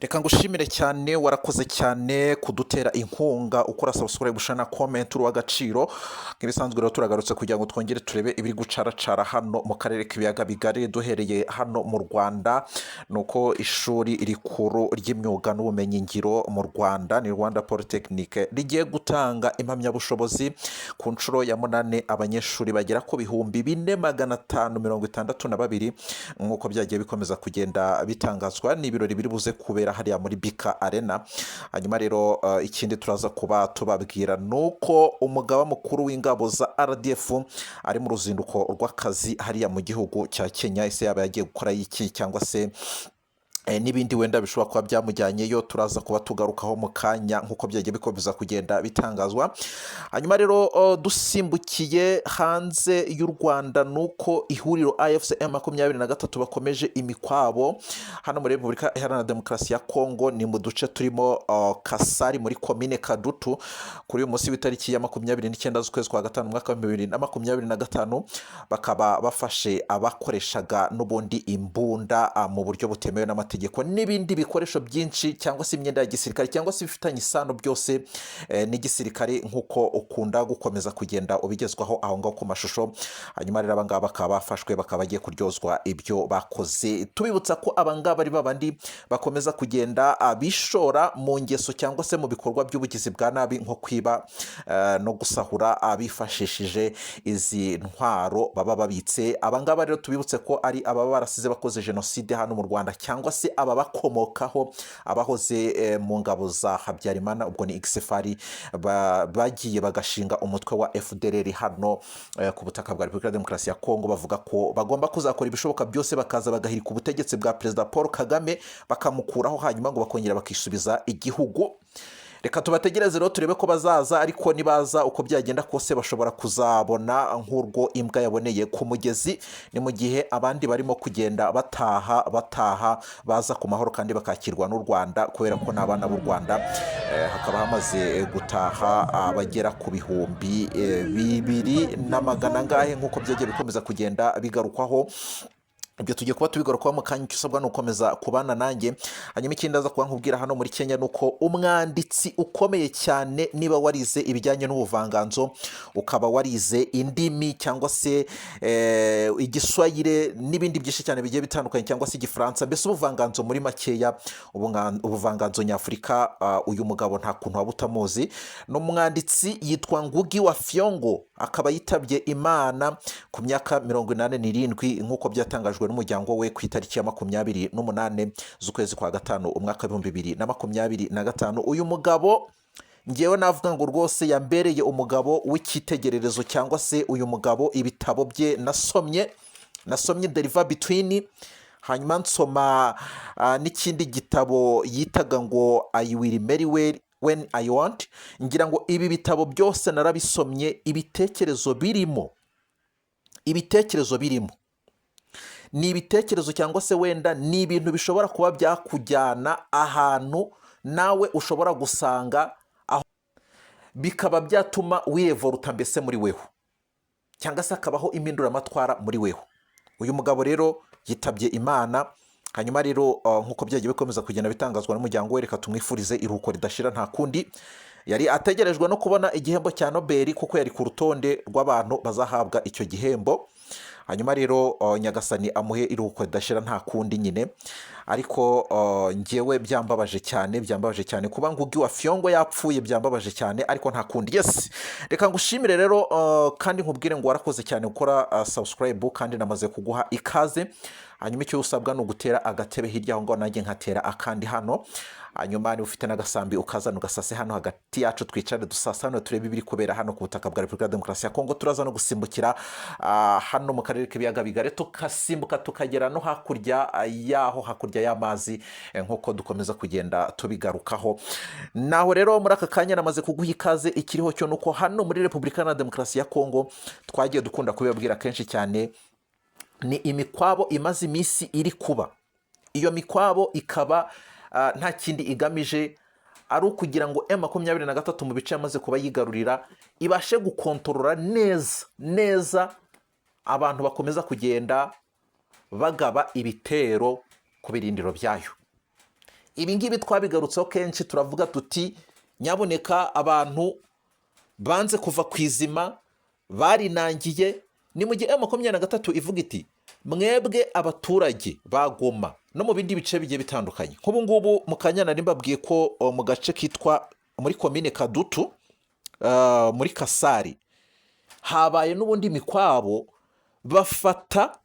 Reka ngushimire cyane, warakoze cyane kudutera inkunga ukora subscribe, share na comment, uri uw'agaciro. Nk'ibisanzwe rero turagarutse kugira ngo twongere turebe ibiri gucaracara hano mu karere k'ibiyaga bigari. Duhereye hano mu Rwanda, ni uko ishuri rikuru ry'imyuga n'ubumenyingiro mu Rwanda, ni Rwanda Polytechnic, rigiye gutanga impamyabushobozi ku nshuro ya munane abanyeshuri bagera ku 4562, nk'uko byagiye bikomeza kugenda bitangazwa. Ni ibirori biri buze kubera hariya muri BK Arena. Hanyuma rero ikindi turaza kuba tubabwira ni uko umugaba mukuru w'ingabo za RDF ari mu ruzinduko rw'akazi hariya mu gihugu cya Kenya. Ese yaba yagiye gukora iki, cyangwa se n'ibindi wenda bishobora kuba byamujyanyeyo? Turaza kuba tugarukaho mu kanya nk'uko byagiye bikomeza kugenda bitangazwa. Hanyuma rero dusimbukiye hanze y'u Rwanda, ni uko ihuriro AFC M23 bakomeje imikwabo hano muri Repubulika Iharanira Demokarasi ya Kongo, ni mu duce turimo Kasari muri komine Kadutu. Kuri uyu munsi w'itariki ya 29 z'ukwezi kwa gatanu umwaka wa 2025, bakaba bafashe abakoreshaga n'ubundi imbunda mu buryo butemewe n'amategeko n'ibindi bikoresho byinshi, cyangwa se imyenda ya gisirikare, cyangwa se ibifitanye isano byose n'igisirikare, nk'uko ukunda gukomeza kugenda ubigezwaho aho ngaho ku mashusho. Hanyuma rero abangaba bakaba bafashwe, bakaba bagiye kuryozwa ibyo bakoze. Tubibutsa ko abangaba ari babandi bakomeza kugenda bishora mu ngeso cyangwa se mu bikorwa by'ubugizi bwa nabi, nko kwiba no gusahura bifashishije izi ntwaro baba babitse. Abangaba rero tubibutse ko ari ababa barasize bakoze jenoside hano mu Rwanda, cyangwa se ababakomokaho, abahoze mu ngabo za Habyarimana, ubwo ni ex-FAR, bagiye bagashinga umutwe wa FDLR hano ku butaka bwa Repubulika ya Demokarasi ya Kongo, bavuga ko bagomba kuzakora ibishoboka byose bakaza bagahirika ubutegetsi bwa Perezida Paul Kagame, bakamukuraho, hanyuma ngo bakongera bakisubiza igihugu. Reka tubategereze rero turebe ko bazaza, ariko nibaza, uko byagenda kose bashobora kuzabona nk'urwo imbwa yaboneye ku mugezi. Ni mu gihe abandi barimo kugenda bataha, bataha baza ku mahoro kandi bakakirwa n'u Rwanda, kubera ko n'abana b'u Rwanda. Hakaba hamaze gutaha abagera ku 2100 angahe, nk'uko byagiye bikomeza kugenda bigarukwaho. Ibyo tugiye kuba tubigarukaho mu kanya. Icyo usabwa ni ugukomeza kubana nanjye. Hanyuma ikindi aza kuba nkubwira hano muri Kenya ni uko umwanditsi ukomeye cyane, niba warize ibijyanye n'ubuvanganzo, ukaba warize indimi cyangwa se igiswahire n'ibindi byinshi cyane bigiye bitandukanye, cyangwa se igifaransa, mbese ubuvanganzo muri makeya, ubuvanganzo nyafurika, uyu mugabo nta kuntu waba utamuzi. Ni umwanditsi yitwa Ngugi wa Thiong'o, akaba yitabye Imana ku myaka 87, nk'uko byatangajwe n'umuryango we ku itariki ya 28 z'ukwezi kwa gatanu umwaka wa 2025. Uyu mugabo ngewe navuga ngo rwose yambereye umugabo w'icyitegererezo, cyangwa se uyu mugabo ibitabo bye nasomye The River Between, hanyuma nsoma n'ikindi gitabo yitaga ngo I Will Marry Well When I Want. Ngira ngo ibi bitabo byose narabisomye. Ibitekerezo birimo ni ibitekerezo, cyangwa se wenda ni ibintu bishobora kuba byakujyana ahantu nawe ushobora gusanga aho, bikaba byatuma wirevoluta mbese muri weho, cyangwa se hakabaho impinduramatwara muri weho. Uyu mugabo rero yitabye Imana. Hanyuma rero nk'uko byagiye bikomeza kugenda bitangazwa n'umuryango we, reka tumwifurize iruhuko ridashira. Nta kundi, yari ategerejwe no kubona igihembo cya Nobel, kuko yari ku rutonde rw'abantu bazahabwa icyo gihembo. Hanyuma rero Nyagasani amuhe iruhuko ridashira, nta kundi nyine. Ariko njyewe byambabaje cyane, byambabaje cyane kuba Ngugi wa Thiong'o yapfuye, byambabaje cyane, ariko nta kundi. Yes, reka ngushimire rero kandi nkubwire ngo warakoze cyane gukora subscribe, kandi namaze kuguha ikaze. Hanyuma icyo usabwa ni ugutera agatebe hirya aho ngaho, nanjye nkatera akandi hano. Hanyuma niba ufite n'agasambi, ukazana ugasase hano hagati yacu, twicare dusasane, turebe ibiri kubera hano ku butaka bwa Repubulika ya Demokarasi ya Kongo. Turaza no gusimbukira hano mu karere k'ibiyaga bigari, tugasimbuka tukagera no hakurya yaho, hakurya y'amazi, nk'uko dukomeza kugenda tubigarukaho. Naho rero muri aka kanya namaze kuguha ikaze. Ikiriho cyo ni uko hano muri Repubulika Iharanira Demokarasi ya Kongo, twagiye dukunda kubibabwira kenshi cyane, ni imikwabo imaze iminsi iri kuba. Iyo mikwabo ikaba nta kindi igamije, ari ukugira ngo M23 mu bice yamaze kuba yigarurira ibashe gukontorora neza neza abantu bakomeza kugenda bagaba ibitero ku birindiro byayo. Ibi ngibi twabigarutseho kenshi, turavuga tuti: "Nyaboneka, abantu banze kuva ku izima, barinangiye." Ni mu gihe M23 ivuga iti: "Mwebwe abaturage ba Goma no mu bindi bice bigiye bitandukanye." Nk'ubu ngubu mu kanya nari mbabwiye ko mu gace kitwa muri komine Kadutu, muri Kasari, habaye n'ubundi mikwabo, bafata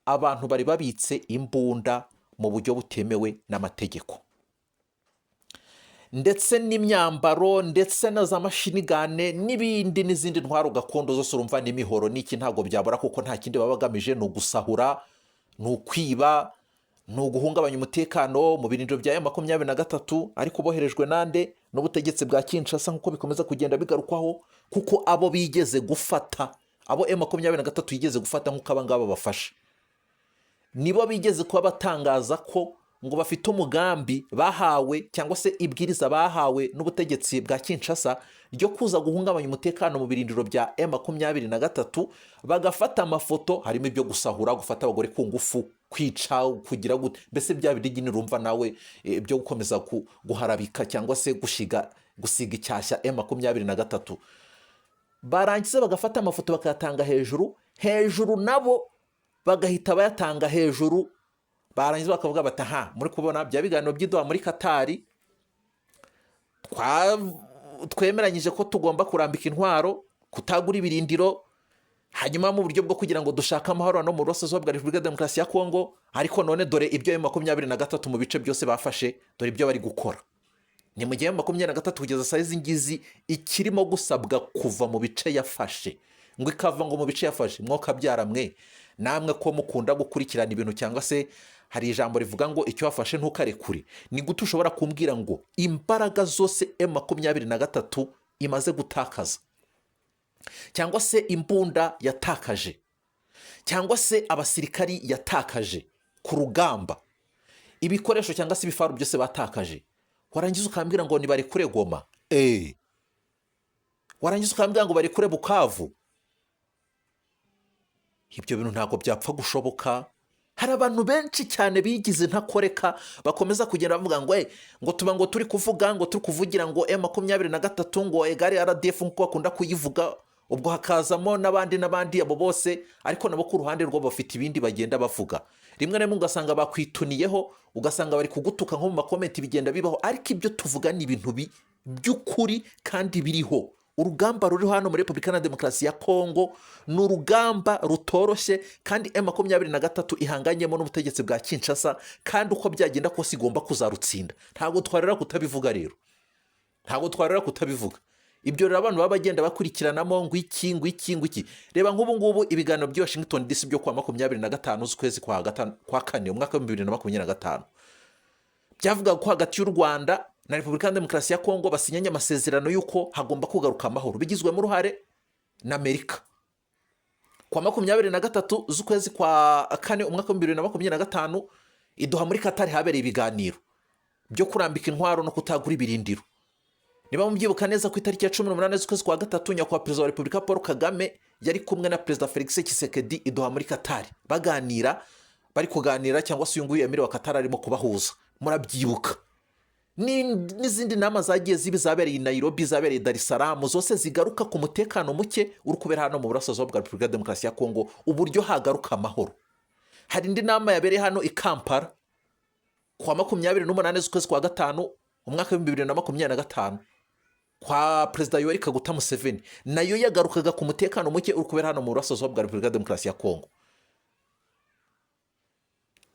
abantu bari babitse imbunda mu buryo butemewe n'amategeko, ndetse n'imyambaro, ndetse na za machine gun n'ibindi n'izindi ntwaro gakondo zose. Urumva n'imihoro n'iki ntabwo byabura, kuko nta kindi baba bagamije, ni ugusahura, ni ukwiba, ni uguhungabanya umutekano mu birindiro bya M23. Ariko boherejwe nande? N'ubutegetsi bwa Kinshasa, nk'uko bikomeza kugenda bigarukwaho, kuko abo bigeze gufata, abo M23 yigeze gufata, nk'uko aba ngaba bafashe, nibo bigeze kuba batangaza ko ngo bafite umugambi bahawe cyangwa se ibwiriza bahawe n'ubutegetsi bwa Kinshasa ryo kuza guhungabanya umutekano mu birindiro bya M23, bagafata amafoto, harimo ibyo gusahura, gufata abagore ku ngufu, kwica, kugira gute, mbese bya bindi nyine urumva nawe, byo gukomeza guharabika cyangwa se gusiga icyashya M23. Barangiza bagafata amafoto bakayatanga hejuru hejuru, nabo bagahita bayatanga hejuru, barangiza bakavuga bati: "Aha muri kubona bya biganiro by'i Doha muri Katari, twemeranyije ko tugomba kurambika intwaro, kutagura ibirindiro, hanyuma mu buryo bwo kugira ngo dushake amahoro no mu Burasirazuba bwa Repubulika ya Demokarasi ya Kongo. Ariko none dore ibyo M23 mu bice byose bafashe, dore ibyo bari gukora." Ni mu gihe M23 kugeza saa izi ngizi ikirimo gusabwa kuva mu bice yafashe, ngo ikava ngo mu bice yafashe. Mwokabyara mwe namwe ko mukunda gukurikirana ibintu, cyangwa se hari ijambo rivuga ngo icyo wafashe ntukarekure. Ni gute ushobora kumbwira ngo imbaraga zose M23 imaze gutakaza, cyangwa se imbunda yatakaje, cyangwa se abasirikari yatakaje ku rugamba, ibikoresho cyangwa se ibifaru byose batakaje, warangiza ukambwira ngo nibarekure Goma, warangiza ukambwira ngo barekure Bukavu? Ibyo bintu ntabwo byapfa gushoboka. Hari abantu benshi cyane bigize ntakoreka, bakomeza kugenda bavuga ngo ngo tuba ngo turi kuvuga, ngo turi kuvugira ngo M23 ngo égale RDF, nk'uko bakunda kuyivuga. Ubwo hakazamo n'abandi n'abandi, abo bose ariko nabo ku ruhande rwabo bafite ibindi bagenda bavuga. Rimwe na rimwe ugasanga bakwituniyeho, ugasanga bari kugutuka nko mu ma comment, bigenda bibaho. Ariko ibyo tuvuga ni ibintu by'ukuri kandi biriho. Urugamba ruri hano muri Repubulika na Demokarasi ya Kongo ni urugamba rutoroshye, kandi M23 ihanganyemo n'ubutegetsi bwa Kinshasa, kandi uko byagenda kose igomba kuzarutsinda. Ntabwo twarera kutabivuga rero, ntabwo twarera kutabivuga. Ibyo rero abantu baba bagenda bakurikiranamo ngo iki, ngo iki, ngo iki. Reba nk'ubu ngubu ibiganiro by'i Washington DC byo kuwa 25 z'ukwezi kwa gatanu, kwa kane, umwaka wa 2025, byavugaga ko hagati y'u Rwanda na Repubulika ya Demokarasi ya Kongo basinyanye amasezerano y'uko hagomba kugaruka amahoro, bigizwemo uruhare na Amerika. Kuwa 23 z'ukwezi kwa kane, umwaka wa 2025, i Doha muri Katari habereye ibiganiro byo kurambika intwaro no kutagura ibirindiro. Niba mubyibuka neza, ku itariki ya 18 z'ukwezi kwa gatatu, nyakubahwa Perezida wa Repubulika Paul Kagame yari kumwe na Perezida Felix Tshisekedi i Doha muri Katari, baganira, bari kuganira, cyangwa se uyu nguyu Emir wa Katari arimo kubahuza, murabyibuka. N'izindi nama zagiye ziba, zabereye i Nairobi, zabereye i Dar es Salaam, zose zigaruka ku mutekano muke uri kubera hano mu Burasirazuba bwa Repubulika ya Demokarasi ya Kongo, uburyo hagaruka amahoro. Hari indi nama yabereye hano i Kampala kuwa 28 z'ukwezi kwa gatanu, umwaka wa 2025, kwa Perezida Yoweri Kaguta Museveni, nayo yagarukaga ku mutekano muke uri kubera hano mu Burasirazuba bwa Repubulika ya Demokarasi ya Kongo.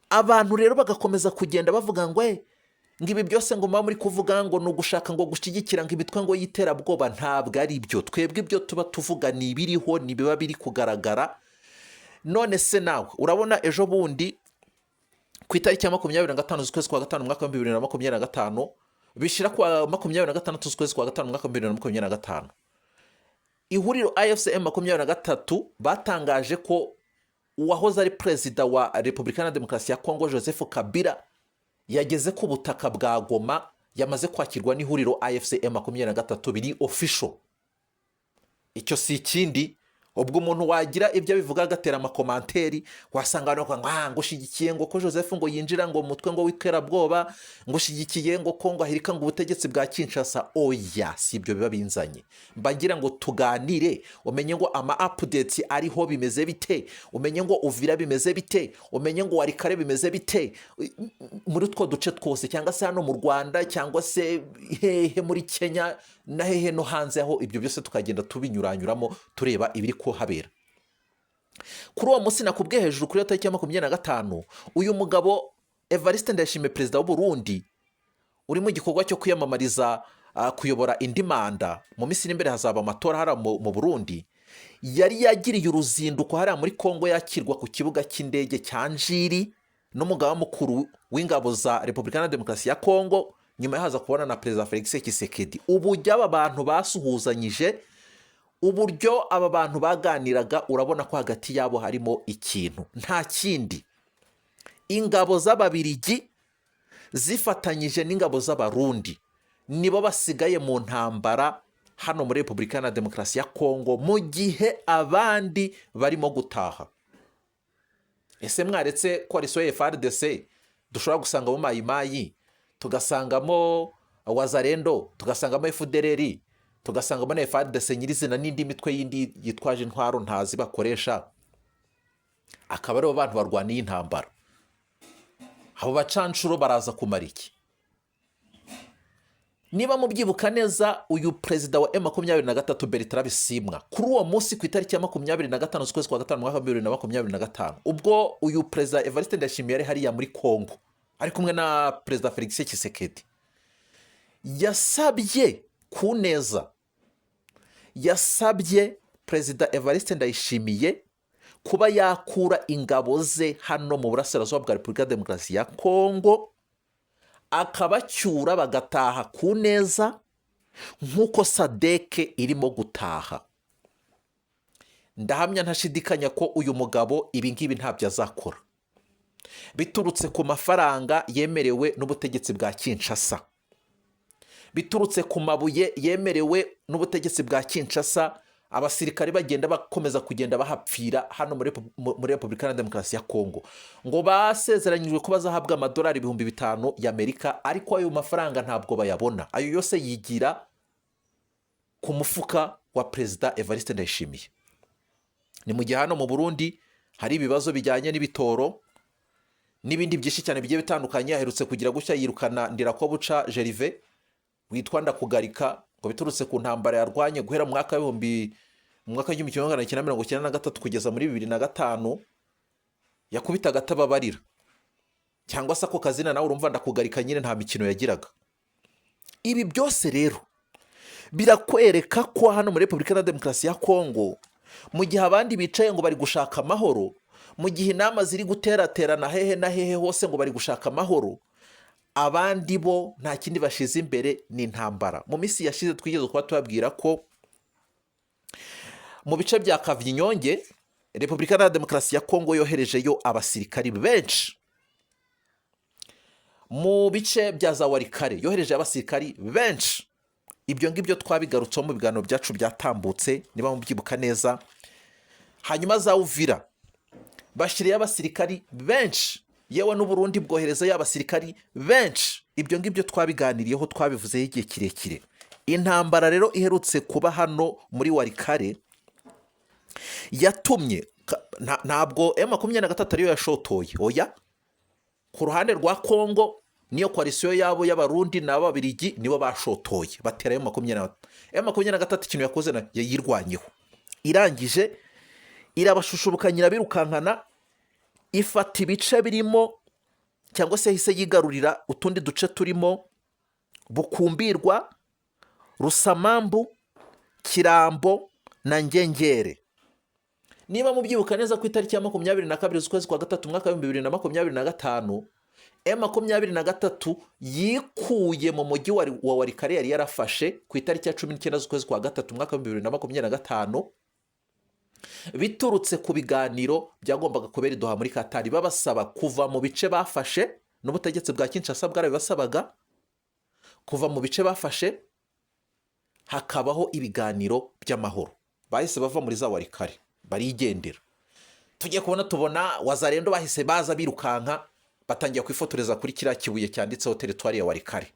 Abantu rero bagakomeza kugenda bavuga ngo ngo ibi byose ngo muba muri kuvuga ngo ni ugushaka ngo gushyigikira ngo imitwe ngo y'iterabwoba. Ntabwo ari byo. Twebwe ibyo tuba tuvuga ni ibiriho, ni ibiba biri kugaragara. None se nawe urabona ejo bundi ku itariki ya 25 z'ukwezi kwa gatanu, umwaka wa 2025, bishyira ku wa 26 z'ukwezi kwa gatanu, umwaka wa 2025, ihuriro AFC M23 batangaje ko uwahoze ari perezida wa Repubulika na Demokarasi ya Kongo Joseph Kabila yageze ku butaka bwa Goma, yamaze kwakirwa n'ihuriro AFC M23, biri official. Icyo si ikindi. Ubwo umuntu wagira ibyo abivuga agatera amacommentaire, wasanga abantu bavuga ngo ah, ngo ushyigikiye ngo ko Joseph ngo yinjira ngo mutwe ngo w'iterabwoba, ngo ushyigikiye ngo ko ngo ahirika ngo ubutegetsi bwa Kinshasa. Oya, si ibyo biba binzanye. Mbagira ngo tuganire, umenye ngo ama updates ariho bimeze bite, umenye ngo Uvira bimeze bite, umenye ngo Walikale bimeze bite, muri utwo duce twose, cyangwa se hano mu Rwanda, cyangwa se hehe muri Kenya na hehe no hanze aho. Ibyo byose tukagenda tubinyuranyuramo, tureba ibiri kuhabera. Kuri uwo munsi nakubwiye hejuru, kuri iyo tariki ya 25, uyu mugabo Evariste Ndayishimiye, perezida w'u Burundi uri mu gikorwa cyo kwiyamamariza kuyobora indi manda, mu minsi iri imbere hazaba amatora hariya mu Burundi, yari yagiriye uruzinduko hariya muri Kongo, yakirwa ku kibuga cy'indege cya Njiri n'umugaba mukuru w'ingabo za Repubulika na Demokarasi ya Kongo. Nyuma yahaza kubona na Perezida Felix Tshisekedi. Uburyo aba bantu basuhuzanyije, uburyo aba bantu baganiraga, urabona ko hagati yabo harimo ikintu. Nta kindi, ingabo z'Ababirigi zifatanyije n'ingabo z'Abarundi nibo basigaye mu ntambara hano muri Repubulika na Demokarasi ya Kongo, mu gihe abandi barimo gutaha. Ese mwaretse coalition ya FARDC, dushobora gusangamo Mayimayi, tugasangamo Wazalendo, tugasangamo FDLR, tugasangamo na FARDC nyirizina, n'indi mitwe yindi yitwaje intwaro ntazi bakoresha, akaba aribo bantu barwaniye intambara? Abo bacanshuro baraza kumara iki? Niba mubyibuka neza, uyu perezida wa M23 Bertrand Bisimwa, kuri uwo munsi ku itariki ya 25 z'ukwezi kwa gatanu, mwaka wa 2025, ubwo uyu perezida Evariste Ndayishimiye yari hariya muri Kongo ari kumwe na Perezida Felix Tshisekedi, yasabye ku neza, yasabye Perezida Evariste Ndayishimiye kuba yakura ingabo ze hano mu burasirazuba bwa Repubulika ya Demokarasi ya Kongo, akabacyura bagataha ku neza nk'uko SADC irimo gutaha. Ndahamya ntashidikanya ko uyu mugabo ibi ngibi ntabyo azakora, biturutse ku mafaranga yemerewe n'ubutegetsi bwa Kinshasa, biturutse ku mabuye yemerewe n'ubutegetsi bwa Kinshasa. Abasirikare bagenda bakomeza kugenda bahapfira hano muri Repubulika ya Demokarasi ya Kongo, ngo basezeranyijwe ko bazahabwa amadolari 5000 y'Amerika, ariko ayo mafaranga ntabwo bayabona. Ayo yose yigira ku mufuka wa Perezida Evariste Ndayishimiye. Ni mu gihe hano mu Burundi hari ibibazo bijyanye n'ibitoro n'ibindi byinshi cyane bigiye bitandukanye. Aherutse kugira gutya yirukana Ndirakobuca Gervais witwa Ndakugarika, ngo biturutse ku ntambara yarwanye guhera mu mwaka w'1993 kugeza muri 2005, yakubitaga atababarira, cyangwa se ako kazina nawe urumva, Ndakugarika nyine, nta mikino yagiraga. Ibi byose rero birakwereka ko hano muri Repubulika ya Demokarasi ya Kongo, mu gihe abandi bicaye ngo bari gushaka amahoro, mu gihe inama ziri guteraterana hehe na hehe hose ngo bari gushaka amahoro, abandi bo nta kindi bashize imbere, ni intambara. Mu minsi yashize twigeze kuba tubabwira ko mu bice bya Kavinyonge, Repubulika ya Demokarasi ya Kongo yoherejeyo abasirikari benshi, mu bice bya za Walikale yohereje abasirikari benshi. Ibyo ngibyo twabigarutseho mu biganiro byacu byatambutse, niba mubyibuka neza. Hanyuma za Uvira bashyiriyeho abasirikari benshi, yewe n'Uburundi bwoherezayo abasirikari benshi. Ibyo ngibyo twabiganiriyeho, twabivuzeho igihe kirekire. Intambara rero iherutse kuba hano muri Walikale yatumye ntabwo M23 ariyo yashotoye, oya. Ku ruhande rwa Kongo niyo coalition yabo y'Abarundi n'Ababirigi nibo bashotoye, batera M23. M23 ikintu yakoze yayirwanyeho, irangije irabashushubukanyira, birukankana, ifata ibice birimo, cyangwa se yahise yigarurira utundi duce turimo Bukumbirwa, Rusamambu, Kirambo na Ngengere. Niba mubyibuka neza, ku itariki ya 22 z'ukwezi kwa gatatu, umwaka w'2025, M23 yikuye mu mujyi wa Walikale yari yarafashe ku itariki ya 19 z'ukwezi kwa gatatu, umwaka w'2025, biturutse ku biganiro byagombaga kubera i Doha muri Katari, babasaba kuva mu bice bafashe, n'ubutegetsi bwa Kinshasa bwarabibasabaga, kuva mu bice bafashe hakabaho ibiganiro by'amahoro. Bahise bava muri za Walikale barigendera. Tugiye kubona tubona Wazalendo bahise baza birukanka, batangiye kwifotoreza kuri kiriya kibuye cyanditseho teritwari ya Walikale,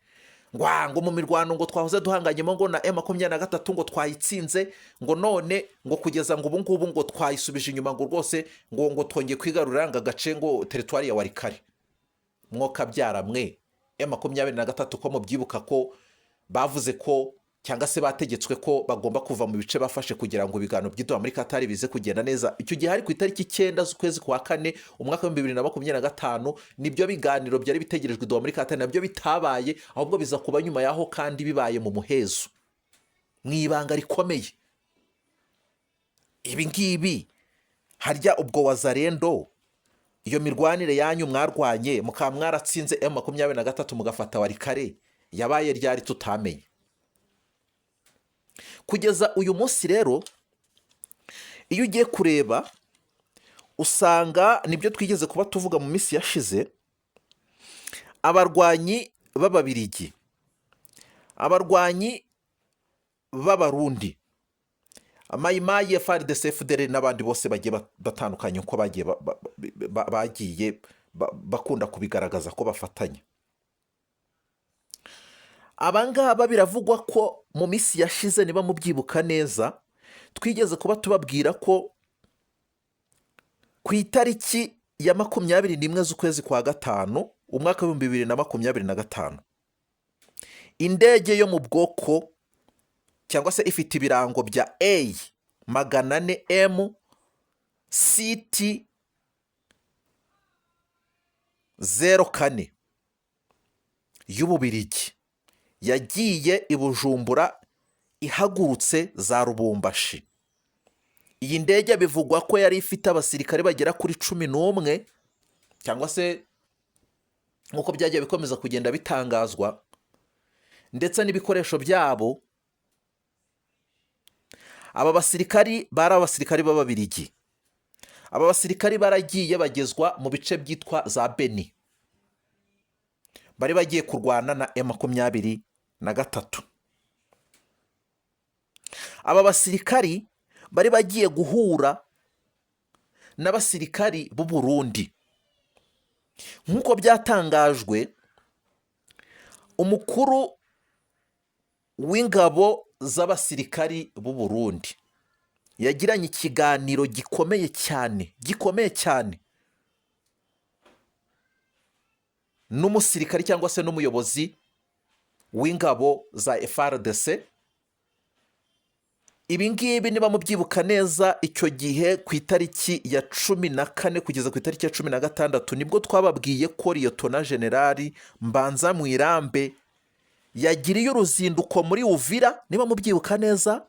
ngo "Ah, ngo mu mirwano ngo twahoze duhanganyemo ngo na M23 ngo twayitsinze, ngo none ngo kugeza ngo ubu ngubu ngo twayisubije inyuma, ngo rwose ngo twongeye kwigarurira ngo agace, ngo teritwari ya Walikale." Mwokabyara mwe, M23 ko mubyibuka ko bavuze ko cyangwa se bategetswe ko bagomba kuva mu bice bafashe kugira ngo ibiganiro by'i Doha muri Katari bize kugenda neza? Icyo gihe hari ku itariki 9 z'ukwezi kwa kane umwaka w'2025, nibyo biganiro byari bitegerejwe i Doha muri Katari, nabyo bitabaye, ahubwo biza kuba nyuma yaho kandi bibaye mu muhezo, mu ibanga rikomeye. Ibi ngibi harya ubwo Wazalendo, iyo mirwanire yanyu mwarwanye mukaba mwaratsinze M23 mugafata Walikale, yabaye ryari tutamenye kugeza uyu munsi? Rero iyo ugiye kureba usanga nibyo twigeze kuba tuvuga mu minsi yashize: abarwanyi b'Ababirigi, abarwanyi b'Abarundi, Mayimayi, FARDC, FDLR n'abandi bose bagiye batandukanye, uko bagiye bakunda kubigaragaza ko bafatanya. Abangaba biravugwa ko mu minsi yashize, niba mubyibuka neza, twigeze kuba tubabwira ko ku itariki ya 21 z'ukwezi kwa gatanu umwaka w'2025, indege yo mu bwoko cyangwa se ifite ibirango bya A 400 M CT 04 y'Ububirigi yagiye i Bujumbura ihagurutse za Lubumbashi. Iyi ndege bivugwa ko yari ifite abasirikare bagera kuri 11, cyangwa se nk'uko byagiye bikomeza kugenda bitangazwa, ndetse n'ibikoresho byabo. Aba basirikari bari abasirikari b'Ababirigi. Aba basirikari baragiye bagezwa mu bice byitwa za Beni, bari bagiye kurwana na M23. Aba basirikari bari bagiye guhura n'abasirikari b'u Burundi. Nk'uko byatangajwe, umukuru w'ingabo z'abasirikari b'u Burundi yagiranye ikiganiro gikomeye cyane, gikomeye cyane, n'umusirikari cyangwa se n'umuyobozi w'ingabo za FARDC. Ibi ngibi niba mubyibuka neza, icyo gihe ku itariki ya 14 kugeza ku itariki ya 16 nibwo twababwiye ko Liyotona Generali Mbanza Mwirambe yagiriye uruzinduko muri Uvira. Niba mubyibuka neza,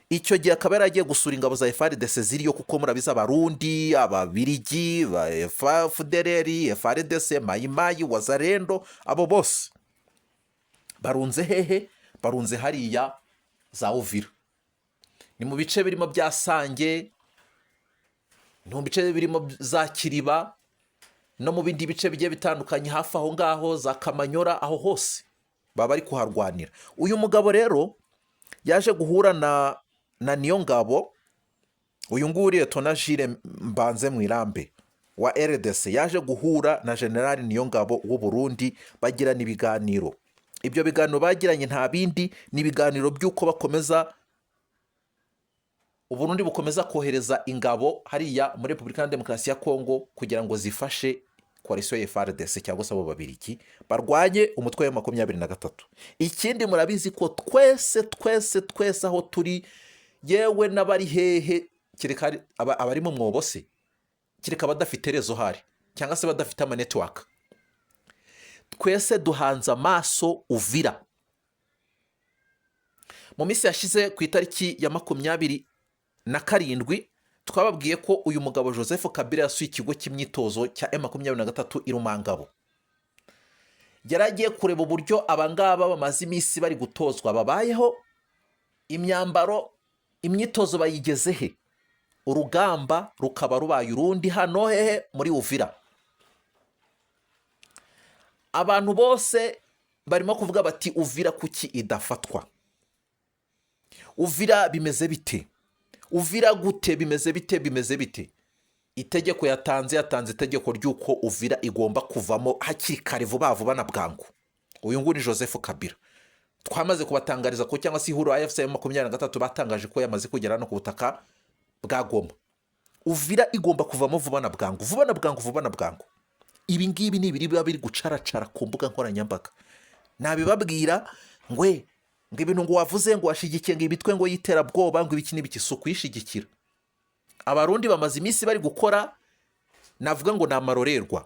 icyo gihe akaba yari agiye gusura ingabo za FARDC ziriyo, kuko murabizi Abarundi, Ababirigi ba FDLR, FARDC, Mayimayi, Wazalendo, abo bose barunze hehe? Barunze hariya za Uvira, ni mu bice birimo bya Sange, ni mu bice birimo za Kiriba no mu bindi bice bigiye bitandukanye hafi aho ngaho za Kamanyora, aho hose baba bari kuharwanira. Uyu mugabo rero yaje guhura na Niyongabo. Uyu nguyu Liyetona Jire Mbanze Mwirambe wa RDC yaje guhura na Generali Niyongabo w'u Burundi, bagirana ibiganiro. Ibyo biganiro bagiranye nta bindi, ni ibiganiro by'uko bakomeza, Uburundi bukomeza kohereza ingabo hariya muri Repubulika ya Demokarasi ya Kongo kugira ngo zifashe coalition ya FARDC cyangwa se abo Babirigi barwanye umutwe wa 23. Ikindi, murabizi ko twese twese twese aho turi, yewe n'abari hehe, kereka abari mu mwobo se, kereka abadafite réseau hari cyangwa se badafite ama network, twese duhanze amaso Uvira. Mu minsi yashize ku itariki ya 27 twababwiye ko uyu mugabo Joseph Kabila yasuye ikigo cy'imyitozo cya M23 i Rumangabo. Yari agiye kureba uburyo abangaba bamaze iminsi bari gutozwa babayeho, imyambaro, imyitozo bayigeze he, urugamba rukaba rubaye urundi hano hehe? Muri Uvira. Abantu bose barimo kuvuga bati: "Uvira kuki idafatwa? Uvira bimeze bite?" Uvira gute? Bimeze bite? Bimeze bite? Itegeko yatanze itegeko ry'uko Uvira igomba kuvamo hakiri kare, vuba vuba na bwangu. Uyu nguyu ni Joseph Kabila. Twamaze kubatangariza ko, cyangwa se ihuriro AFC 23 batangaje ko yamaze kugera no ku butaka bwa Goma. Uvira igomba kuvamo vuba na bwangu, vuba na bwangu, vuba na bwangu. Ibi ngibi ni ibiri biba biri gucaracara ku mbuga nkoranyambaga. Nabibabwira ngwe ngo ibintu ngo wavuze ngo washyigikiye ngo imitwe ngo y'iterabwoba, ngo ibiki n'ibiki, si ukuyishyigikira. Abarundi bamaze iminsi bari gukora, navuga ngo ni amarorerwa.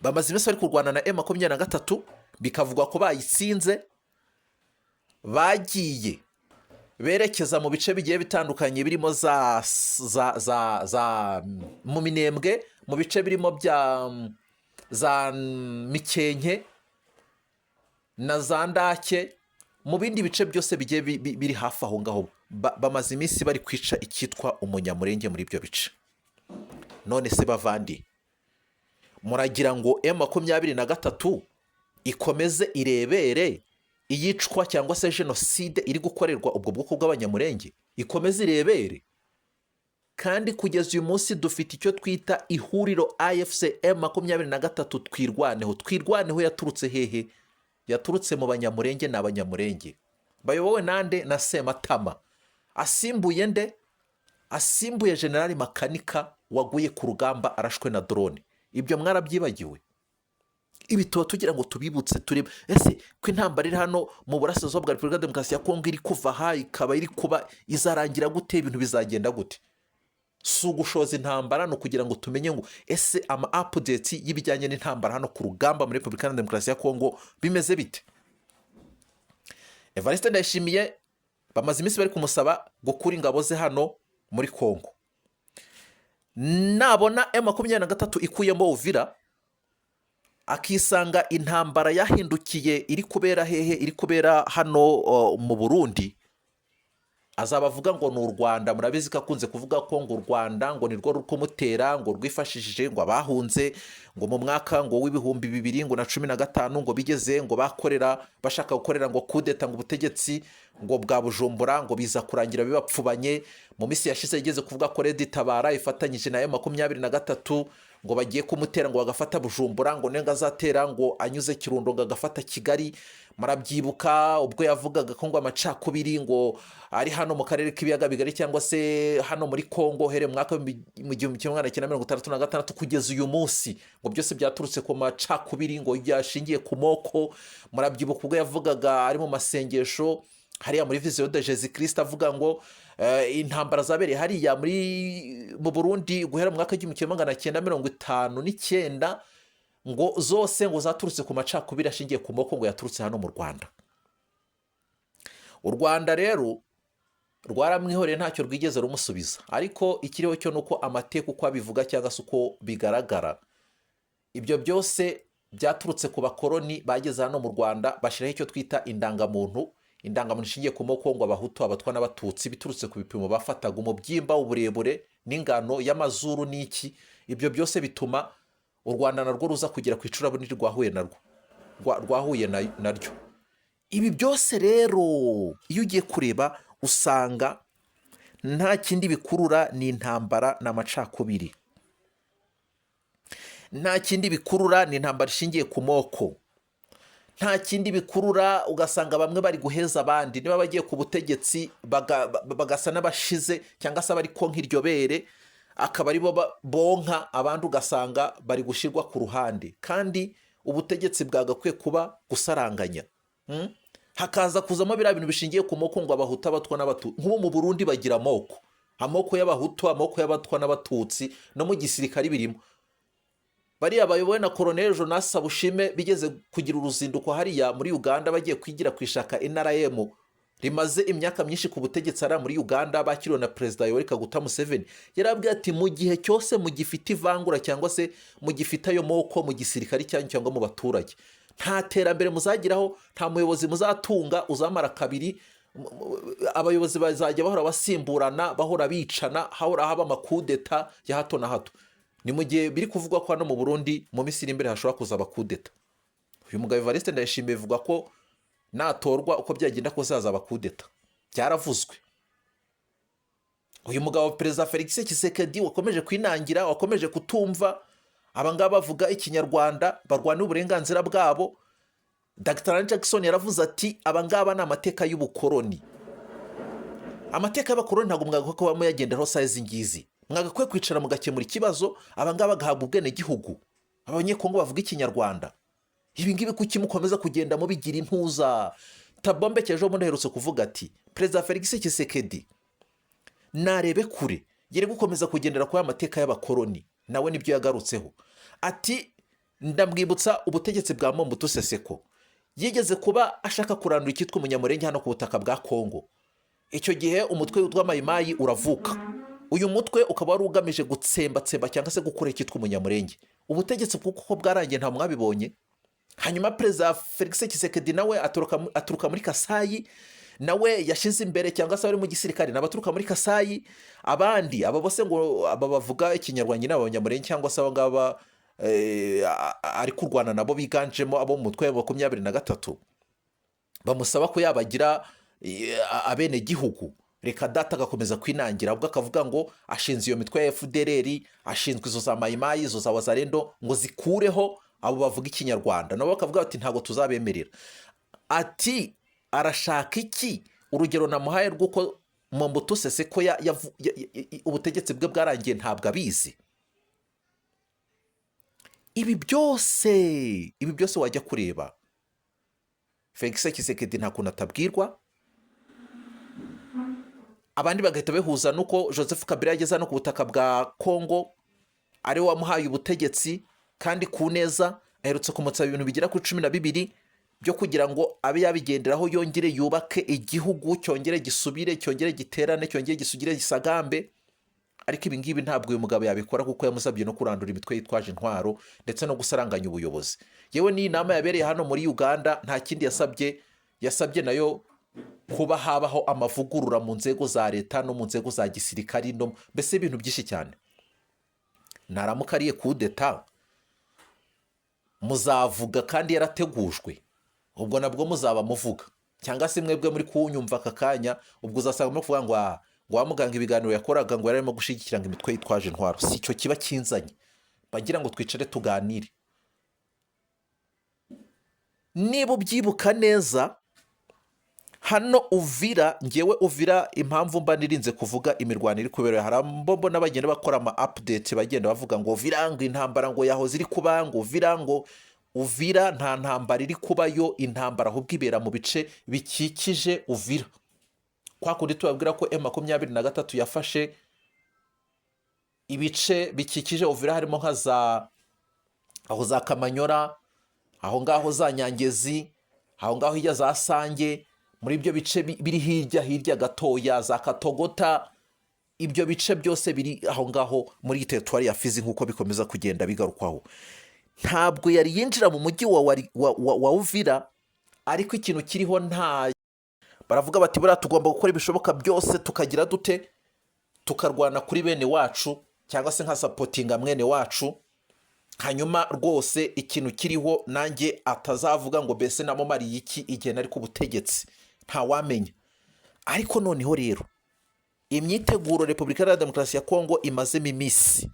Bamaze iminsi bari kurwana na M23, bikavugwa ko bayitsinze. Bagiye berekeza mu bice bigiye bitandukanye birimo za mu Minembwe, mu bice birimo bya za Mikenke na za Ndake, mu bindi bice byose bigiye biri hafi aho ngaho. Bamaze iminsi bari kwica icyitwa Umunyamurenge muri ibyo bice. None se bavandi, muragira ngo M23 ikomeze irebere iyicwa cyangwa se jenoside iri gukorerwa ubwo bwoko bw'Abanyamurenge, ikomeze irebere? Kandi kugeza uyu munsi dufite icyo twita ihuriro AFC M23 Twirwaneho. Twirwaneho yaturutse hehe? Yaturutse mu Banyamurenge. Ni Abanyamurenge bayobowe nande? Na Sematama. Asimbuye nde? Asimbuye Generali Makanika waguye ku rugamba arashwe na drone. Ibyo mwarabyibagiwe? Ibi tuba tugira ngo tubibutse, turebe ese ko intambara iri hano mu burasirazuba bwa Repubulika ya Demokarasi ya Kongo iri kuva aha ikaba iri kuba, izarangira gute? Ibintu bizagenda gute? Si ugushoza intambara, ni ukugira ngo tumenye ngo ese ama updates y'ibijyanye n'intambara hano ku rugamba muri Repubulika ya Demokarasi ya Kongo bimeze bite? Evariste Ndayishimiye bamaze iminsi bari kumusaba gukura ingabo ze hano muri Kongo. Nabona M23 ikuyemo Uvira, akisanga intambara yahindukiye iri kubera hehe? Iri kubera hano mu Burundi, azaba avuga ngo ni u Rwanda. Murabizi ko akunze kuvuga ko ngo u Rwanda ngo nirwo ruri kumutera, ngo rwifashishije ngo abahunze ngo mu mwaka ngo w'ibihumbi bibiri ngo na cumi na gatanu, ngo bigeze ngo bakorera bashaka gukorera ngo kudeta ngo ubutegetsi ngo bwa Bujumbura, ngo biza kurangira bibapfubanye. Mu minsi yashize yigeze kuvuga ko RED Tabara ifatanyije na 23 ngo bagiye kumutera, ngo bagafata Bujumbura, ngo nenga azatera ngo anyuze Kirundo ngo agafata Kigali. Murabyibuka ubwo yavugaga ko ngo amacakubiri ngo ari hano mu karere k'Ibiyaga Bigari cyangwa se hano muri Kongo, uhereye mu mwaka mu 1966 kugeza uyu munsi, ngo byose byaturutse ku macakubiri ngo yashingiye ku moko. Murabyibuka ubwo yavugaga ari mu masengesho hariya muri Vision de Jésus Christ, avuga ngo intambara zabereye hariya muri mu Burundi guhera mu mwaka w'1959 ngo zose ngo zaturutse ku macakubiri ashingiye ku moko, ngo yaturutse hano mu Rwanda. U Rwanda rero rwaramwihoreye, ntacyo rwigeze rumusubiza. Ariko ikiriho cyo ni uko amateka uko abivuga cyangwa se uko bigaragara, ibyo byose byaturutse ku bakoroni bageze hano mu Rwanda, bashyiraho icyo twita indangamuntu, indangamuntu ishingiye ku moko, ngo Abahutu, Abatwa n'Abatutsi, biturutse ku bipimo bafataga umubyimba, uburebure n'ingano y'amazuru n'iki. Ibyo byose bituma u Rwanda narwo ruza kugera ku icuraburindi rwahuye narwo, rwahuye naryo. Ibi byose rero iyo ugiye kureba usanga nta kindi bikurura, ni intambara n'amacakubiri. Nta kindi bikurura, ni intambara ishingiye ku moko. Nta kindi bikurura. Ugasanga bamwe bari guheza abandi, niba bagiye ku butegetsi bagasa n'abashize cyangwa se abari konka iryo bere, akaba aribo bonka abandi, ugasanga bari gushyirwa ku ruhande, kandi ubutegetsi bwagakwiye kuba gusaranganya. Hakaza kuzamo biriya bintu bishingiye ku moko, ngo Abahutu, Abatwa n'Abatutsi. Nk'ubu mu Burundi bagira amoko, amoko y'Abahutu, amoko y'Abatwa n'Abatutsi, no mu gisirikare birimo. Bariya bayobowe na Koroneli Jonas Sabushime bigeze kugira uruzinduko hariya muri Uganda, bagiye kwigira ku ishaka NRM rimaze imyaka myinshi ku butegetsi hariya muri Uganda, bakiriwe na Perezida Yoweri Kaguta Museveni. Yarabwiye ati: "Mu gihe cyose mugifite ivangura cyangwa se mugifite ayo moko mu gisirikare cyanyu cyangwa mu baturage, nta terambere muzageraho, nta muyobozi muzatunga uzamara kabiri. Abayobozi bazajya bahora basimburana, bahora bicana, hahora haba amakudeta ya hato na hato." Ni mu gihe biri kuvugwa ko hano mu Burundi mu minsi iri imbere hashobora kuzaba kudeta. Uyu mugabo Evariste Ndayishimiye bivuga ko natorwa, uko byagenda kose hazaba kudeta, byaravuzwe. Uyu mugabo Perezida Felix Tshisekedi wakomeje kwinangira, wakomeje kutumva abangaba bavuga Ikinyarwanda barwanira uburenganzira bwabo. Dr Jackson yaravuze ati: "Abangaba ni amateka y'ubukoroni, amateka y'abakoroni, ntabwo mwagakwiye kuba muyagenderaho saa izi ngizi. Mwagakwiye kwicara mugakemura ikibazo, abangaba bagahabwa ubwenegihugu, Abanyekongo bavuga Ikinyarwanda. Ibi ngibi kuki mukomeza kugenda mubigira intuza?" Thabo Mbeki ejo bundi aherutse kuvuga ati: "Perezida Felix Tshisekedi narebe kure, yere gukomeza kugendera kuri aya mateka y'abakoroni." Nawe nibyo yagarutseho, ati: "Ndamwibutsa ubutegetsi bwa Mobutu Seseko, yigeze kuba ashaka kurandura icyitwa Umunyamurenge hano ku butaka bwa Kongo. Icyo gihe umutwe witwa Mayimayi uravuka. Uyu mutwe ukaba wari ugamije gutsembatsemba cyangwa se gukora icyitwa Umunyamurenge. Ubutegetsi kuko bwarangiye, nta mwabibonye. Hanyuma Perezida Felix Tshisekedi nawe aturuka muri Kasayi, nawe yashyize imbere cyangwa se abari mu gisirikare ni abaturuka muri Kasayi. Abandi aba bose ngo aba bavuga Ikinyarwanda ni Abanyamurenge, cyangwa se aba ngaba ari kurwana nabo biganjemo abo mu mutwe wa 23, bamusaba ko yabagira abenegihugu. Reka data, agakomeza kwinangira, ahubwo akavuga ngo ashinze iyo mitwe ya FDLR, ashinzwe izo za Mayimayi, izo za Wazalendo, ngo zikureho abo bavuga Ikinyarwanda. Nabo bakavuga bati: 'Ntabwo tuzabemerera.' Ati: 'Arashaka iki? Urugero namuhaye rw'uko Mobutu Sese ko ubutegetsi bwe bwarangiye, ntabwo abizi.' Ibi byose wajya kureba, Felix Tshisekedi nta kuntu atabwirwa." Abandi bagahita bihuza nuko Joseph Kabila yageze hano ku butaka bwa Kongo, ari we wamuhaye ubutegetsi kandi ku neza. Aherutse kumusaba ibintu bigera kuri 12 byo kugira ngo abe yabigenderaho, yongere yubake igihugu, cyongere gisubire, cyongere giterane, cyongere gisugire, gisagambe. Ariko ibi ngibi ntabwo uyu mugabo yabikora, kuko yamusabye no kurandura imitwe yitwaje intwaro ndetse no gusaranganya ubuyobozi. Yewe n'iyi nama yabereye hano muri Uganda nta kindi yasabye, yasabye nayo kuba habaho amavugurura mu nzego za leta no mu nzego za gisirikari, no mbese ibintu byinshi cyane. Naramuka ariye kudeta, muzavuga kandi yarategujwe, ubwo nabwo muzaba muvuga, cyangwa se mwebwe muri kuwunyumva aka kanya, ubwo uzasanga muri kuvuga ngo: "Ah, ngo wa muganga ibiganiro yakoraga ngo yari arimo gushyigikira ngo imitwe yitwaje intwaro." Si icyo kiba kinzanye, bagira ngo twicare tuganire. Niba ubyibuka neza, hano Uvira, ngewe Uvira impamvu mba nirinze kuvuga imirwano iri kubera, hari abo mbona bagenda bakora ama update, bagenda bavuga ngo Uvira, ngo intambara ngo yahoze iri kuba, ngo Uvira, ngo Uvira nta ntambara iri kubayo. Intambara ahubwo ibera mu bice bikikije Uvira, kwa kundi tubabwira ko M23 yafashe ibice bikikije Uvira, harimo nka za aho za Kamanyora, aho ngaho za Nyangezi, aho ngaho hirya za Sange, muri ibyo bice biri hirya hirya gatoya za Katogota, ibyo bice byose biri aho ngaho muri teritwari ya Fizi. Nk'uko bikomeza kugenda bigarukwaho, ntabwo yari yinjira mu mujyi wa Uvira, ariko ikintu kiriho nta baravuga bati: "Buriya tugomba gukora ibishoboka byose, tukagira dute, tukarwana kuri bene wacu, cyangwa se nka supportinga mwene wacu." Hanyuma rwose ikintu kiriho, nanjye atazavuga ngo mbese namumariye iki igihe nari ku butegetsi, ntawamenya. Ariko noneho rero imyiteguro Repubulika Iharanira Demokarasi ya Kongo imazemo iminsi,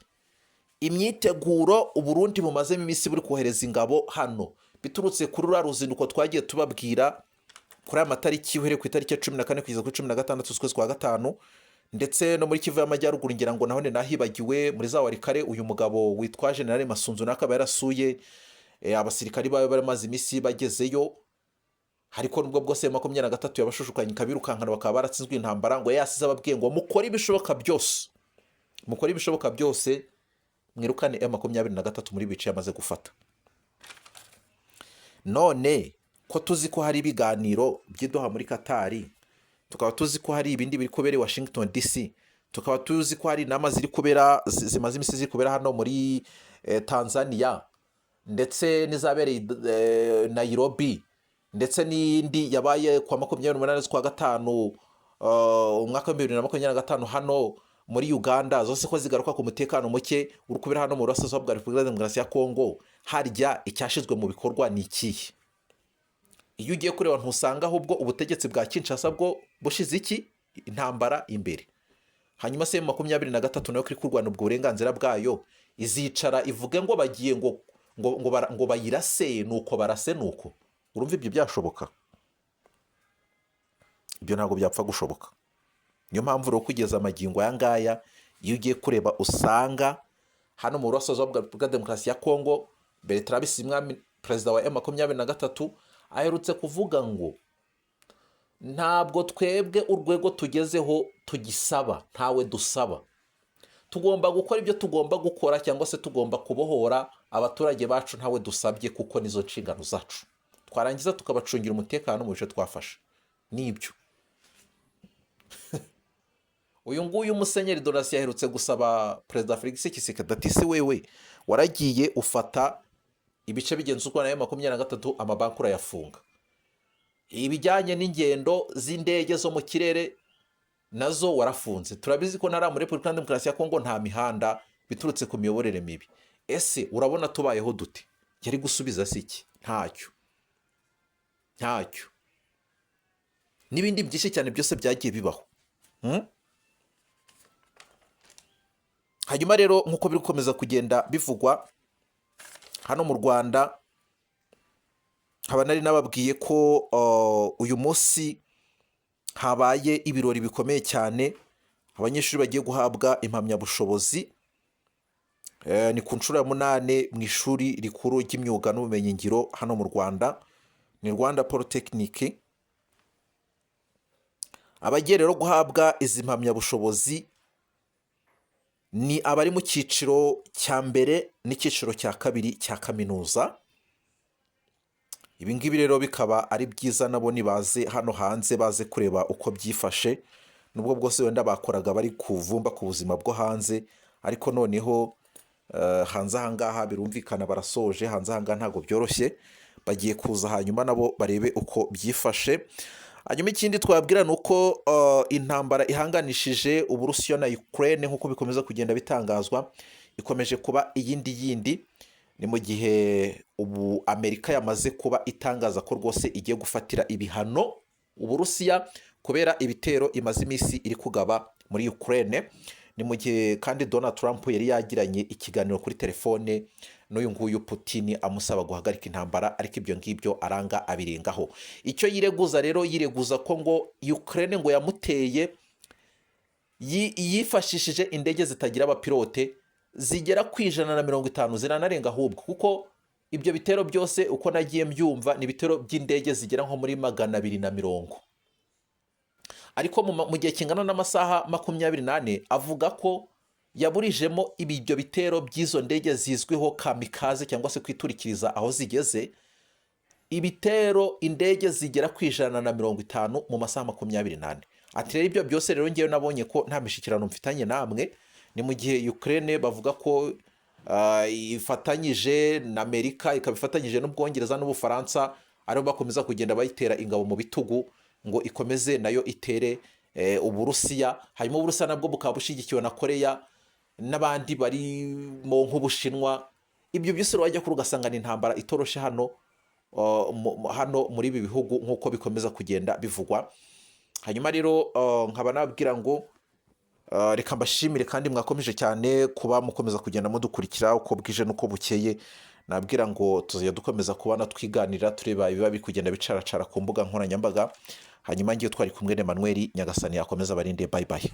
imyiteguro Uburundi bumazemo iminsi buri kohereza ingabo hano, biturutse kuri ruriya ruzinduko twagiye tubabwira kuri aya matariki, uhereye ku itariki ya 14 kugeza kuri 16 z'ukwezi kwa gatanu, ndetse no muri Kivu y'Amajyaruguru, ngira ngo naho nahibagiwe muri za Walikale, uyu mugabo witwa General Masunzu nawe akaba yarasuye abasirikari bawe bamaze iminsi bagezeyo. Ariko nubwo bwose 23 yabashushukanye ikabirukankana, bakaba baratsinzwe intambara, ngo yasize ababwiye ngo: "Mukore ibishoboka byose, mukore ibishoboka byose mwirukane M23 muri bice yamaze gufata." None ko tuzi ko hari ibiganiro by'i Doha muri Katari, tukaba tuzi ko hari ibindi biri kubera i Washington DC, tukaba tuzi ko hari inama ziri kubera, zimaze iminsi ziri kubera hano muri Tanzania, ndetse n'izabereye Nairobi, ndetse n'indi yabaye ku wa 28 z'ukwa gatanu umwaka wa 2025 hano muri Uganda, zose ko zigaruka ku mutekano muke uri kubera hano mu burasirazuba bwa Repubulika ya Demokarasi ya Kongo, harya icyashyizwe mu bikorwa ni ikihe? Iyo ugiye kureba, ntusanga ahubwo ubutegetsi bwa Kinshasa bwo bushize iki intambara imbere? Hanyuma se M23 nayo kuri kurwana ubwo burenganzira bwayo, izicara ivuge ngo bagiye ngo bayirase, nuko barase, nuko urumva ibyo byashoboka? Ibyo ntabwo byapfa gushoboka. Niyo mpamvu rero kugeza amagingo aya ngaya, iyo ugiye kureba usanga hano mu burasirazuba bwa demokarasi ya Kongo, Bertrand Bisimwa, perezida wa M23, aherutse kuvuga ngo ntabwo twebwe urwego tugezeho tugisaba, ntawe dusaba, tugomba gukora ibyo tugomba gukora, cyangwa se tugomba kubohora abaturage bacu ntawe dusabye, kuko nizo nshingano zacu, twarangiza tukabacungira umutekano mu bice twafashe. Nibyo, uyu nguyu Musenyeri Donatien aherutse gusaba Perezida Felix Tshisekedi ati: "Se wewe waragiye ufata ibice bigenzurwa na M23, amabanki urayafunga, ibijyanye n'ingendo z'indege zo mu kirere nazo warafunze, turabizi ko ntari muri Repubulika ya Demokarasi ya Kongo nta mihanda biturutse ku miyoborere mibi, ese urabona tubayeho dute?" Yari gusubiza si iki? Ntacyo, ntacyo. N'ibindi byinshi cyane byose byagiye bibaho. Hanyuma rero, nk'uko biri gukomeza kugenda bivugwa hano mu Rwanda, nkaba nari nababwiye ko uyu munsi habaye ibirori bikomeye cyane, abanyeshuri bagiye guhabwa impamyabushobozi. Ni ku nshuro ya 8 mu ishuri rikuru ry'imyuga n'ubumenyingiro hano mu Rwanda, ni Rwanda Polytechnic. Abagiye rero guhabwa izi mpamyabushobozi ni abari mu cyiciro cya mbere n'icyiciro cya kabiri cya kaminuza. Ibi ngibi rero bikaba ari byiza, nabo nibaze hano hanze baze kureba uko byifashe, nubwo bwose wenda bakoraga bari kuvumba ku buzima bwo hanze, ariko noneho hanze aha ngaha birumvikana barasoje, hanze aha ngaha ntabwo byoroshye, bagiye kuza hanyuma nabo barebe uko byifashe. Hanyuma ikindi twabwira ni uko intambara ihanganishije Uburusiya na Ukraine, nk'uko bikomeza kugenda bitangazwa, ikomeje kuba iyindi yindi. Ni mu gihe ubu Amerika yamaze kuba itangaza ko rwose igiye gufatira ibihano Uburusiya kubera ibitero imaze iminsi iri kugaba muri Ukraine. Ni mu gihe kandi Donald Trump yari yagiranye ikiganiro kuri telefone n'uyu nguyu Putin, amusaba guhagarika intambara, ariko ibyo ngibyo aranga abirengaho. Icyo yireguza rero, yireguza ko ngo Ukraine ngo yamuteye yifashishije indege zitagira abapilote zigera ku 150, ziranarenga ahubwo, kuko ibyo bitero byose uko nagiye mbyumva ni ibitero by'indege zigera nko muri 220, ariko mu gihe kingana n'amasaha 24 avuga ko yaburijemo ibyo bitero by'izo ndege zizwiho kamikaze, cyangwa se kwiturikiriza aho zigeze, ibitero indege zigera ku 150 mu masaha 24. Ati rero ibyo byose rero ngewe nabonye ko nta mishyikirano mfitanye namwe. Ni mu gihe Ukraine bavuga ko ifatanyije na Amerika, ikaba ifatanyije n'Ubwongereza n'Ubufaransa, aribo bakomeza kugenda bayitera ingabo mu bitugu ngo ikomeze nayo itere Uburusiya. Hanyuma Uburusiya nabwo bukaba bushyigikiwe na Koreya n'abandi barimo nk'Ubushinwa. Ibyo byose rero wajya kure ugasanga ni intambara itoroshe hano hano muri ibi bihugu, nk'uko bikomeza kugenda bivugwa. Hanyuma rero nkaba nababwira ngo reka mbashimire kandi mwakomeje cyane kuba mukomeza kugenda mudukurikira uko bwije n'uko bukeye. Nabwira ngo tuzajya dukomeza kubana, twiganira, tureba ibiba biri kugenda bicaracara ku mbuga nkoranyambaga. Hanyuma ngiyo twari kumwe na Emmanuel. Nyagasani yakomeza abarinde. Bye bye.